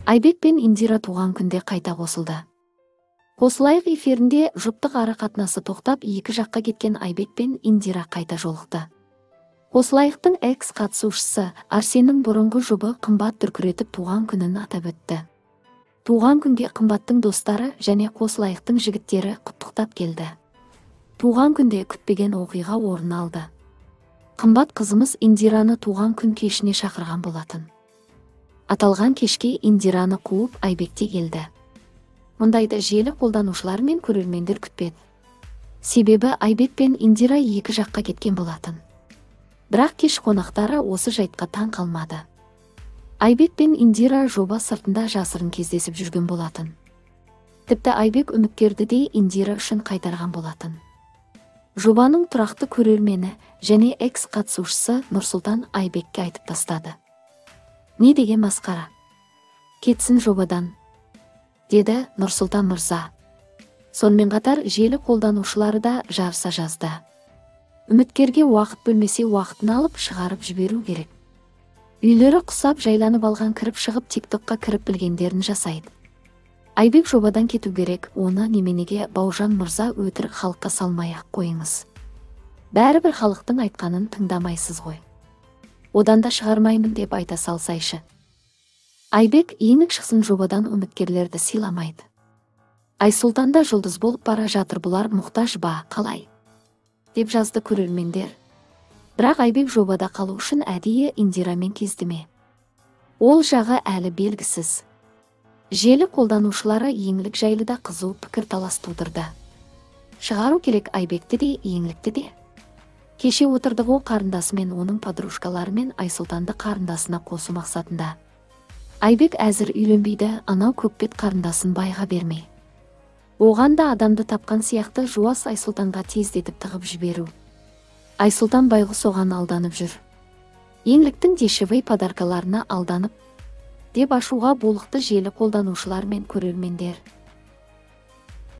Айбек пен Индира туған күнде қайта қосылды. Қосылайық эфирінде жұптық ара қатынасы тоқтап, екі жаққа кеткен Айбек пен Индира қайта жолықты. Қосылайықтың экс қатысушысы Арсеннің бұрынғы жұбы Қымбат дүркіретіп туған күнін атап өтті. Туған күнге Қымбаттың достары және Қосылайықтың жігіттері құттықтап келді. Туған күнде күтпеген оқиға орын алды. Қымбат қызымыз Индираны туған күн кешіне шақырған болатын. Аталған кешке Индираны қуып Айбек те келді. Мұндайды желі қолданушылар мен көрермендер күтпеді. Себебі Айбек пен Индира екі жаққа кеткен болатын. Бірақ кеш қонақтары осы жайтқа таң қалмады. Айбек пен Индира жоба сыртында жасырын кездесіп жүрген болатын. Тіпті Айбек үміткерді де Индира үшін қайтарған болатын. Жобаның тұрақты көрермені және экс қатысушысы Нұрсұлтан Айбекке айтып тастады. Не деген масқара? Кетсін жобадан, деді Нұрсұлтан мырза. Сонымен қатар желі қолданушылары да жарыса жазды. Үміткерге уақыт бөлмесе, уақытын алып шығарып жіберу керек. Үйлері құсап жайланып алған, кіріп шығып тиктокқа кіріп білгендерін жасайды. Айбек жобадан кету керек, оны неменеге Бауыржан мырза өтірік халыққа салмай ақ қойыңыз. Бәрібір халықтың айтқанын тыңдамайсыз ғой. Одан да шығармаймын деп айта салсайшы. Айбек Еңлік шықсын жобадан, үміткерлерді сыйламайды. Айсұлтан да жұлдыз болып бара жатыр, бұлар мұқтаж ба, қалай? Деп жазды көрермендер. Бірақ Айбек жобада қалу үшін әдейі Индирамен кезді ме? Ол жағы әлі белгісіз. Желі қолданушылары Еңлік жайлы да қызу пікір талас тудырды. Шығару керек Айбекті де, Еңлікті де. Кеше отырды ғой қарындасымен, оның подружкаларымен Айсұлтанды қарындасына қосу мақсатында. Айбек әзір үйленбейді, анау көкбет қарындасын байға бермей. Оған да адамды тапқан сияқты жуас Айсұлтанға тездетіп тығып жіберу. Айсұлтан байғұс оған алданып жүр. Еңліктің дешевый подаркаларына алданып, деп ашуға булықты желі қолданушылар мен көрермендер.